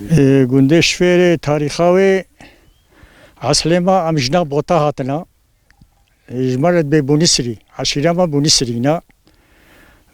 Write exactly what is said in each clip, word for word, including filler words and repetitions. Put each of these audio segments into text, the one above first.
Ê, gundê Şifêrê tarîxa wê eslê me em ji nav Bota hatina. Ê, ji me re dibê Bûnisirî, eşîra me Bûnisirî ne.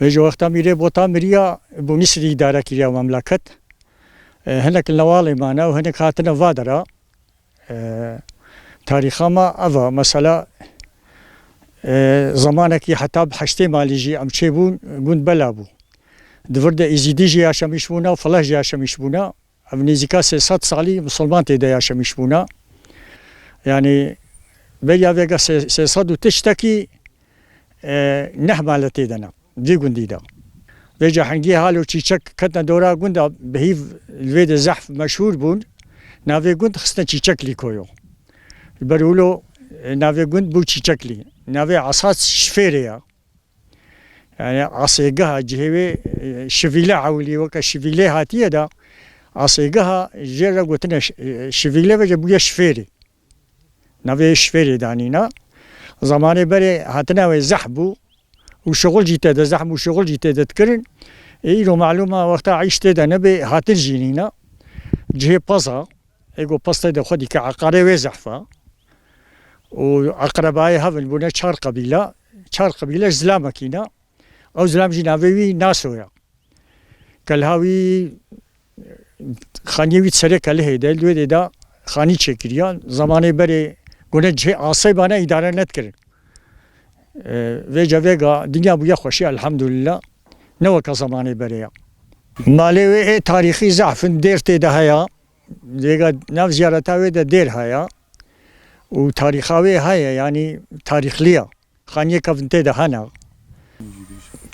Vê ji wexta mîrê Bota miriya, Bûnisirî îdare kiriya memleket. Ê, hinek li Newalê mane û hinek hatine va dera. Ê, tarîxa me ev e. Mesela, ê, zemanekî heta bi heştê malî jî em çêbûn, gund bela bû. Di vir de Êzîdî jî yaşamîş bûne, Feleh jî yaşamîş bûne. Ev nêzîka sê sed salî misilman tê de yaşamîş bûne. Yanî beriya vêga sê-, sê sed û tiştekî, e, neh male tê de ne. Vî gundî de. Vêca hingî halo çîçek ketine dora gunda, bi hîv li vê de zehf meşhûr bûn. Navê gund xistine Çîçeklî koyo. Ji ber wilo, e, navê gund bû Çîçeklî. Navê esas Şifêrê ye. Yani asêgeha cihê wê, e, şivîle ewilî weke şivîlê hatiye de, asêgeha jê re gotine ş-, e, şivîle ve bûye Şifêrê. Navê Şifêrê danîna. Zamanê berê hatina wê zehf bû û şixul jî tê de, zehf û şixul jî tê de dikirin. E, îro malûma wexta îş tê de nebe, hatin jî nîna. Cihê peza, ê go pez tê de xwedî ke eqarê wê zehf e. Û eqrebayê hev in bûne çar qebîle. Çar qebîle ji zilamekî ne. Ew zilam jî navê wî Naso ye. Kelha wî, xaniyê wî serê kelihê de, li wê dê de xanî çêkiriya. Zamanê berê gune cihê asê bane îdare nedikirin. Ee, vêca vêga dinya bûye xweşî, elhamdulillah. Ne weke zamanê berê ya. Malê wê ê tarîxî zehf in, dêr tê de heye. Vêga nav ziyareta wê de dêr heye. Û tarîxa wê heye, yanî tarîxlî ya. Xaniyê kevin tê de hene.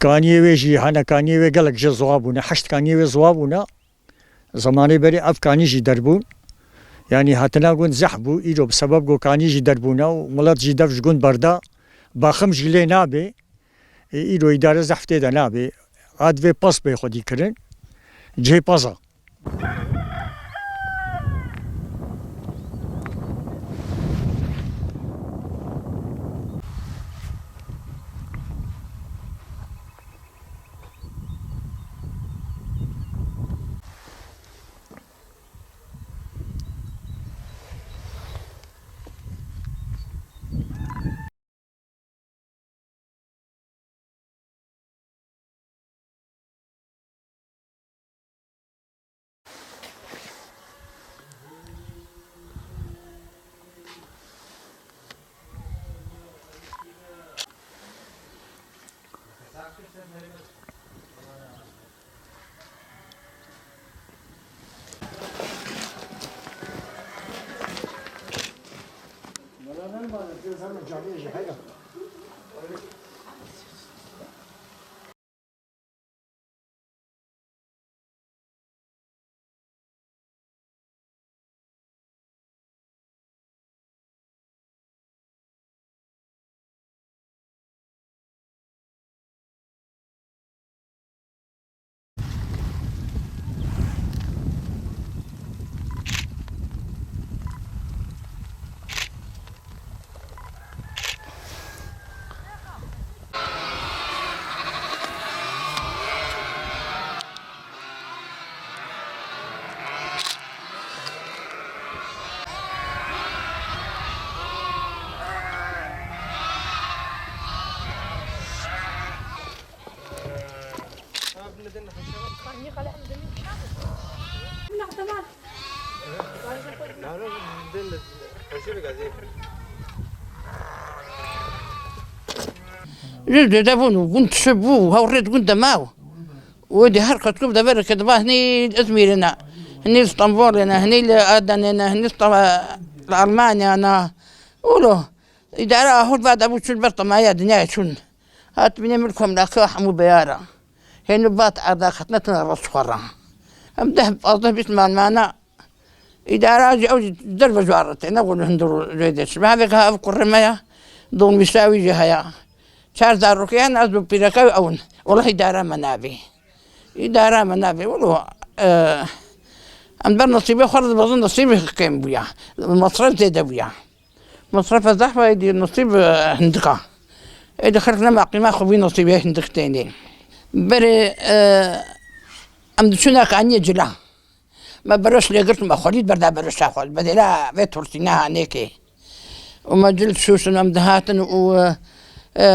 Kaniyê wê jî hene, kaniyê wê gelek jê ziwa bûne. Heşt kaniyê wê ziwa bûne. Zemanê berê ev kanî jî derbûn. Yanî hatina gund zehf bû. Îro bi sebeb ku kanî jî derbûne û milet jî dev ji gund berda. Baxim jî lê nabê. Ê, îro îdare zehf tê de nabê. A divê pez bê xwedî kirin. Cihê peza. Ji dede bûn û gund çi bû, hew rê di gund de maw. Û di her qetkû bi devereke diba hinî Izmîrê ne, hinî Stenbolê ne, hinî li Adenê ne, hinî Sta-, li Almanya ne. Ûlo îdare ahûr va debû çûn ber temaya dinyayê çûn. Hat bînê milk emlaka hemû beyara. Hênû vat erda xetine tune rast xwe re. Em deh, pazdeh, bîst mal mane. Îdara jî ew jî derve ji wan re tê, ne ku li hundir rê de çi. Bi hevê ka ev kurê me ya, dolmîşa wî jî heye. Çar zarokê hene, ez û pîreka wî ew in. Wela îdara me nabê. Îdara me nabê. Welo, e, em ber nesîbê xwe re dibezin, nesîbê kêm bûya. Mesref zêde bûya. Mesrefe zehf e, êdî nesîb, e, hindik a. Êdî xelk nema qîma xwe vî nesîbê hindik tênê. Berê, e, em diçûne kaniyê cila. Me beroş lê girt, me xwedî berda beroşa xwe, bedêla vê tursîna hanêkê. Û me cil şûşin, em dihatin û, e,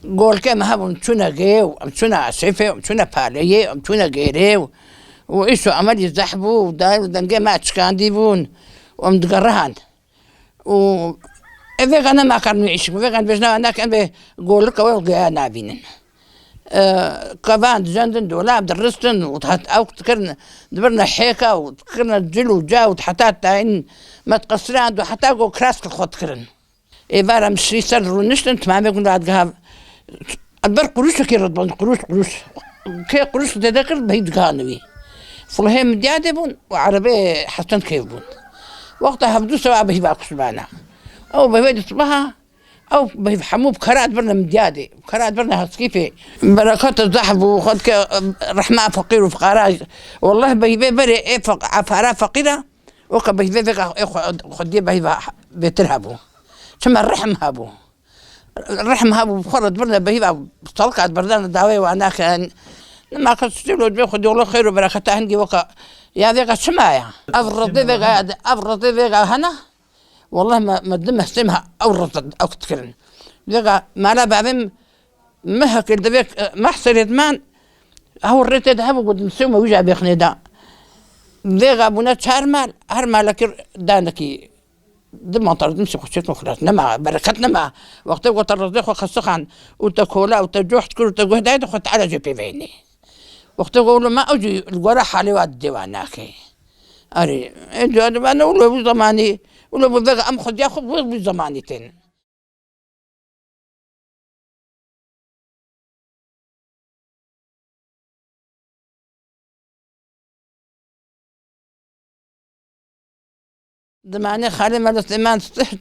golkê me hebûn, çûne gê û em çûne şêfê, em çûne paleyê, em çûne gêrê û, û îş û emelî zehf bû û dayê û dengê me çikandî bûn û em digerihan. Û ev vêga nema karin wê îşik, vêga bêjna nake em vê golika wê geya nabînin. E, kevan dijendin, dolab diristin û hat ew dikirin, dibirine hêka û dikirine cil û ca û heta tayîn me diqesirand û heta go kiras xwe dikirin. Êvar em şî ser rûniştin, timamê gund hat giha Elber quruşekê re diband, quruş, quruş. Kê quruşek zêde kir, behîv digihanî wî. Fulhê Midyadê bûn û erebê Hesen Kêv bûn. Wexta hevdû sewa behîva kuşmana. Ew behîvê di sibaha, ew behîv hemû bi kera dibirne Midyadê, bi kera dibirne Heskîfê. Bereketa zehf bû, xwe dike rehma feqîr û fiqara. Welleh behîvê berê ê feq-, efara feqîra, weke behîvê vêga ê xwe-, xwediyê behîva bêtir hebû. Çima rehm hebû. Rehm hebû, bi xwe re dibirne behîva, salika diberdane dawê wan nake. Nima kes tiştê lo dibê xwedî, wele xêr û bereketa hingî weke ya vêga çima ya? Ev rizê vêga ya, ev rizê vêga hene? Welleh me, me di meh sê meh ew riz ew dikirin. Vêga mala bavê min mehekê li vê, e, mehserê diman, ew rê tê de hebû, gotin sê me wî jî bêxinê da. Vêga bûne çar mal, her malekî danekî. Di mantar, di misê xwe çêtin xilas nema, bereket nema. Wextê ku te rizê xwe xesixan û te kola û te coht kir û te guh dayê, xwe teala jê pê veynê. Wextê ku wilo me ew jî li gora halê wa didê wa nake. Erê, ê dua dibane wilo bû zemanî, wilo bû vega em xwediya xwe bû, bû zemanî tên. Dimanê Xalê Mele Silêman sih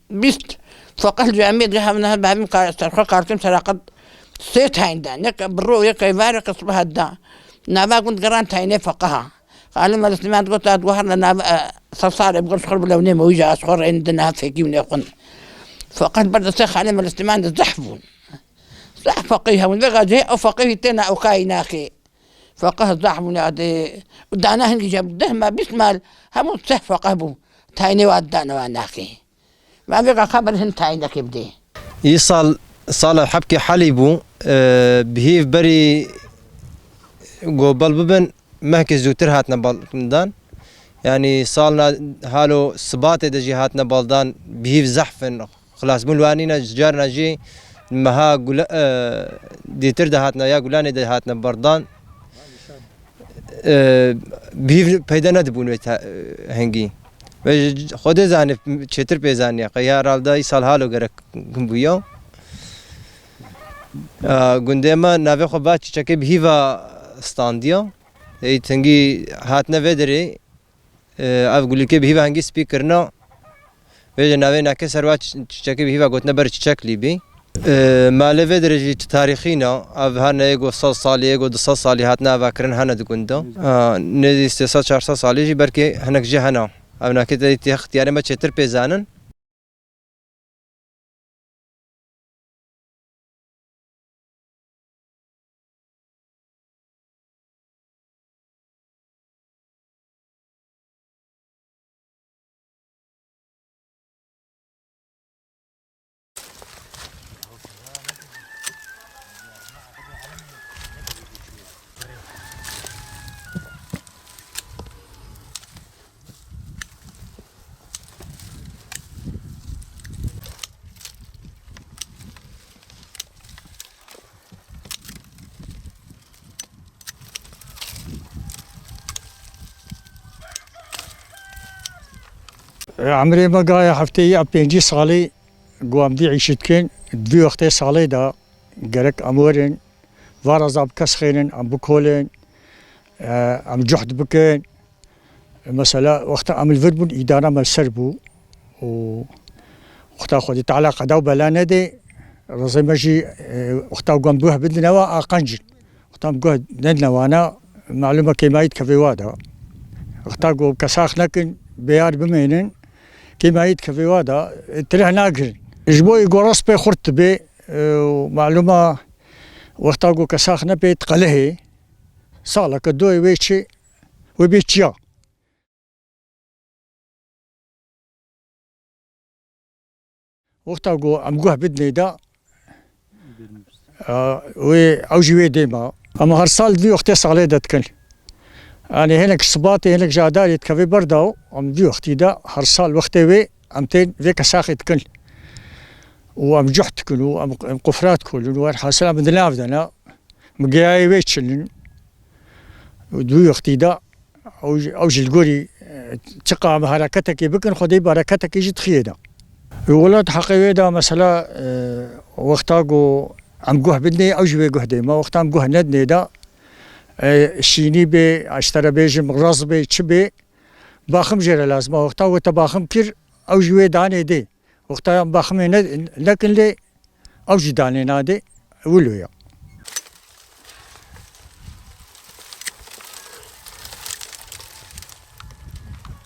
bîst feqih li camiyê digihevne, her bavîm ka-, serxwe karkim seraqet sê tayîn da. Yek bi ro, yek êvar, yek sibeha da. Nava gund geran tayînê feqiha. Xalê Mele Silêman digot, "Ez guherna nav, e, sed salê bigir ji xwe bilewnê me wî jî ez xwe rêndin ha fêkî û nêxwin." Feqih ber destê Xalê Mele Silêman de zehf bûn. Zehf feqîh hebûn. Vêga cihê ew feqîhî têna ew kayî nakê. Feqih zehf bûn ya dê. Û dana hingî jî deh me bîst mal hebûn, seh feqih bû. Tayînê wa didane wa nakê. Ma vêga ka ber hin tayînekê bidê. Îsal sala hebkê helî bû, e, bihîv berî go bal bibin, mehkê zûtir hatine baldan. Yanî salna halo sibatê de jî hatine baldan, bihîv zehf in. Xilasbûn li wan nîne, carna jî meha gula-, e, dîtir de hatine, ya gulanê de hatine berdan. E, bihîv peyda nedibûn wê te-, hingî. Ve ji Xwedê zanî, çêtir pê zaniye. Qey herhalde îsal halo gerek bûya. E, gundê me navê xwe ba çiçekê bihîva standiya. Ey tingî hatine vê derê. E, ev gulîkê bihîva hingî spî kirina. Vê jî navê nake ser wa çi-, çiçekê bihîva gotine ber çiçek lîbî. E, malê vê derê jî tarîxî ne. Ev hene êgo sed salî, êgo du sed salî hatine ava kirin hene di gunda. E, nêzî sê sed çar sed salî jî belkî hinek jî hene. Ev nake te tê xtiyarê me çêtir pê zanin. Emrê me gaye heftê ya pêncî salî ku em dî îşî dikin, di vî wextê salê de gerek em werin, vara za bikesxênin, em bikolin, e, em cuhd bikin. Mesela, wexta em li vir bûn, îdara me li ser bû û wexta Xwedê Teala qeda û bela nedê, rizê me jî, e, wexta ku em guh bidine wa, a qenc in. Wexta em guh nedine wana, malûm e kêmayî dikeve wa da. Wexta ku kesax nekin, bêyar bimênin, kêmayî dikeve wa da, e, tireh nagirin. Ji bo îgora spê xurt dibe, e, û malûm e wexta ku kesax nepê diqelihê, saleke doyê wê çi, wê bê çiya. Wexta ku em guh bidinê de, e, wê ew jî wê dê ma. Em her sal vî wextê salê de dikin. Yanî hinek sibatê, hinek ji adarê dikeve ber de û em vî wextî de her sal wextê wê em tên vê kesaxê dikin. Û em cuh dikin û em, em qufra dikolin û her hasil em di nav de ne. Migeyayê wê çilin. Û di wî wextî de ew, ew ji li gorî, e, çiqa em hereketekê bikin, Xwedê bereketekê jî dixiyê de. Û welat heqê wê de mesela, e, wexta ku em guh bidinê, ew jî wê guh dê. Ma wexta em guh nedinê de, e, şînî bê, ez ji te re bêjim, raz bê, çi bê, baxim jê re lazim e. Wexta we te baxim kir, ew jî wê danê dê. Wexta em baximê ne-, nekin lê ew jî danê nadê, wilo ya.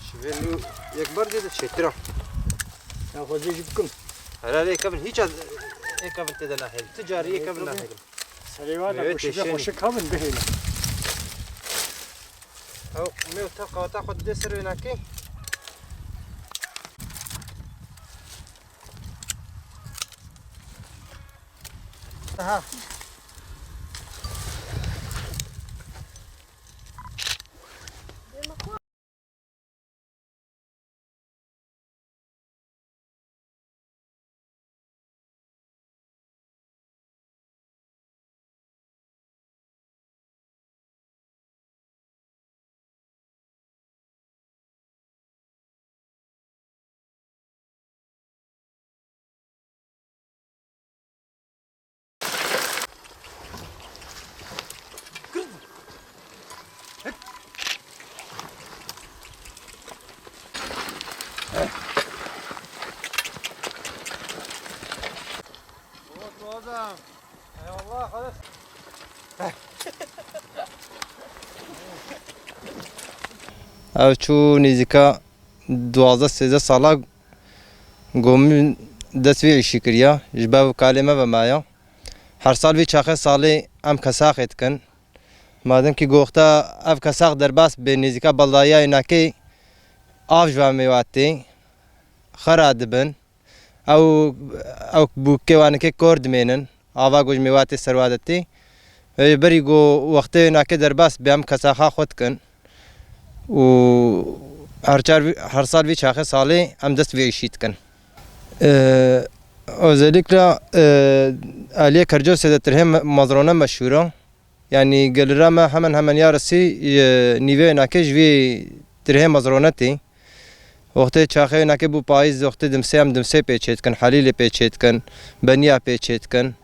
Şivê nû yek bar zêde çêtir a. Ya xwezê jî bikim. Herhalde êkevin hiç az êkevin tê de nahêlin. Ti carî êkevin nahêlin. Serê wa da Evet, ku şivê eşeğin. Xweşik hebin bihêlin. Ew, me û te qeweta xwe dide ser wê nakê. Aha. Ev çû nêzîka duwazdeh sêzdeh sala ku min dest vê îşî kiriya, ji ber kalê me ve maya. Her sal vî çaxê salê em kesaxê dikin. Madem kî goxta ev kesax derbas bê, nêzîka baldayiya înakê av ji van mêwatê xera dibin. Ew, ew bûkê wanekê kor dimênin. Ava ku ji mêwatê serwa de tê. Ê, berî ku wextê nakê derbas bê em kesaxa xwe dikin. Û her çar vî, her sal vî çaxê salê em dest vê îşî dikin. Ê, özellikle, ê, aliyê Kercosê de tirhê me-, mezrone meşhûr e. Yanî gelira me hemen hemen yarısı, e, nîvê nakê ji vî tirhê mezrone tê. Wextê çaxê nakê bû payîz, wextê dimsê em dimsê pê çê dikin, helîlê pê çê dikin, beniya pê çê dikin.